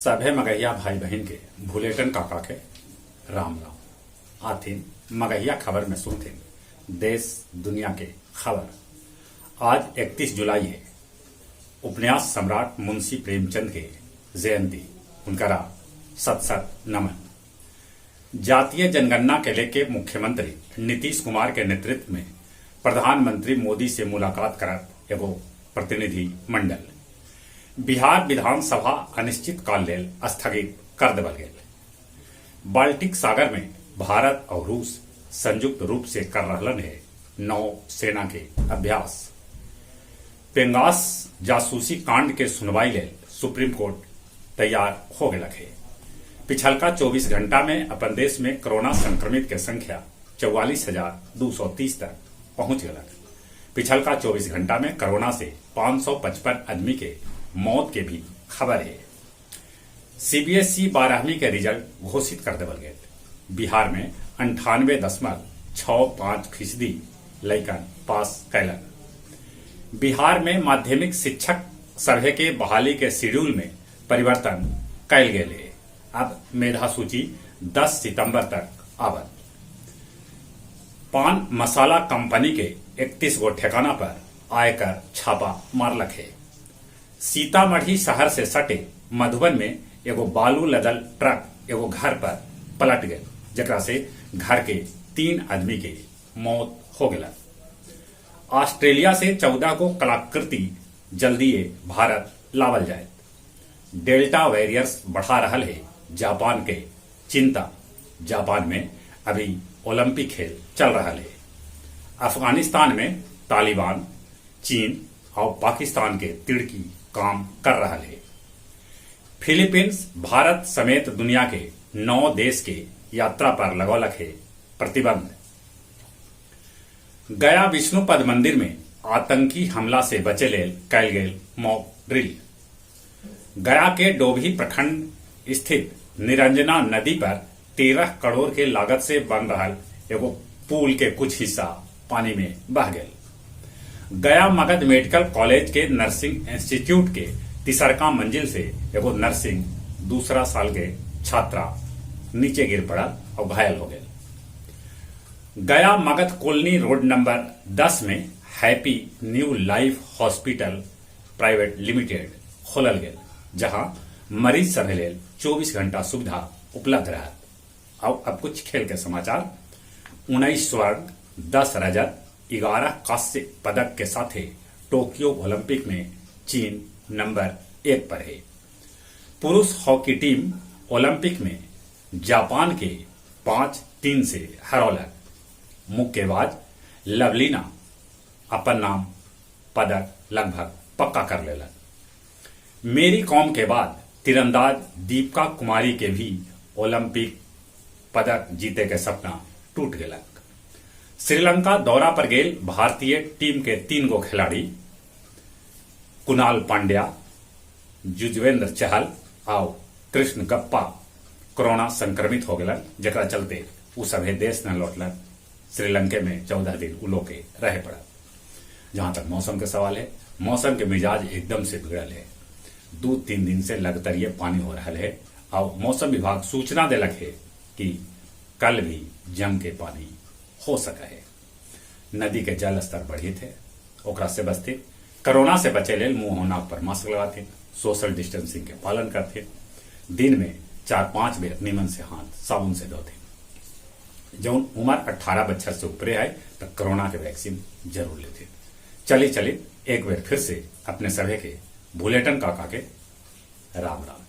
सभे मगहिया भाई बहिन के भुलेटन काका के राम राम। आथिन मगहिया खबर में सुनथिन देश दुनिया के खबर। आज 31 जुलाई है। उपन्यास सम्राट मुंशी प्रेमचंद के जयंती, उनकरा सत सत नमन। जातीय जनगणना के लेके मुख्यमंत्री नीतीश कुमार के नेतृत्व में प्रधानमंत्री मोदी से मुलाकात करत एगो प्रतिनिधि मंडल। बिहार विधानसभा अनिश्चित काल लेल स्थगित कर देवल गेल। बाल्टिक सागर में भारत और रूस संयुक्त रूप से कर रहलन है नौसेना के अभ्यास। पेंगास जासूसी कांड के सुनवाई लेल सुप्रीम कोर्ट तैयार हो गेलक है। पिछलका 24 घंटा में अपन देश में कोरोना संक्रमित के संख्या 44,230 तक पहुंच गलक। पिछलका 24 घंटा में कोरोना से 555 आदमी के मौत के भी खबर है। सीबीएसई 12वीं के रिजल्ट घोषित कर देवल गेल। बिहार में 98.65% लइकन पास कैलन। बिहार में माध्यमिक शिक्षक सभे के बहाली के शेड्यूल में परिवर्तन कैल गेल है। अब मेधा सूची 10 सितंबर तक आवत। पान मसाला कंपनी के 31 गो ठिकाना पर आयकर छापा मारलक है। सीतामढ़ी शहर से सटे मधुबन में एगो बालू लदल ट्रक एगो घर पर पलट गए, जकरा से घर के 3 आदमी के मौत हो गया। ऑस्ट्रेलिया से 14 गो कलाकृति जल्दीए भारत लावल जाए। डेल्टा वेरियर्स बढ़ा रहल है जापान के चिंता। जापान में अभी ओलंपिक खेल चल रहा है। अफगानिस्तान में तालिबान, चीन और पाकिस्तान के तिड़की काम कर रहा है। फिलीपींस भारत समेत दुनिया के 9 देश के यात्रा पर लगौलक है प्रतिबंध। गया विष्णुपद मंदिर में आतंकी हमला से बचे लेल कैल गेल मॉक ड्रिल। गया के डोभी प्रखंड स्थित निरंजना नदी पर 13 करोड़ के लागत से बन रहा एगो पुल के कुछ हिस्सा पानी में बह गए। गया मगध मेडिकल कॉलेज के नर्सिंग इंस्टीट्यूट के तीसरका मंजिल से एगो नर्सिंग दूसरा साल के छात्रा नीचे गिर पड़ा और घायल हो गए। गया मगध कॉलोनी रोड नंबर 10 में happy new life hospital private limited खोलल गेल, जहां मरीज सभे लेल 24 घंटा सुविधा उपलब्ध रहत। और अब कुछ खेल के समाचार। 19 स्वर्ण, 10 रजत, 11 कांस्य पदक के साथे टोक्यो ओलंपिक में चीन नंबर 1 पर है। पुरुष हॉकी टीम ओलंपिक में जापान के 5-3 से हरौलक। मुक्केबाज लवलीना अपन नाम पदक लगभग पक्का कर लेलक। मेरी कॉम के बाद तीरंदाज दीपिका कुमारी के भी ओलंपिक पदक जीते के सपना टूट गलक। श्रीलंका दौरा पर गेल भारतीय टीम के 3 गो खिलाड़ी कुणाल पांड्या, युजवेंद्र चहल और कृष्ण गप्पा कोरोना संक्रमित हो गलन, जकरा चलते उ सभे देश न लौटलन। श्रीलंका में 14 दिन उ लोग के रहे पड़ल। जहां तक मौसम के सवाल है, मौसम के मिजाज एकदम से बिगड़ल है। 2-3 दिन से लगातार ये पानी हो रहा है और मौसम विभाग सूचना देलक है कि कल भी जम के पानी हो सका है। नदी के जल स्तर बढ़ित है, ओकरा से बचते। कोरोना से बचे लेल मुंह और नाक पर मास्क लगाते, सोशल डिस्टेंसिंग के पालन करते, दिन में 4-5 बेर नीमन से हाथ साबुन से धोते। जौन उम्र 18 बच्चा से ऊपरे है तो कोरोना के वैक्सीन जरूर लेते। चली चली एक बार फिर से अपने सभे के भुलेटन काका के राम राम।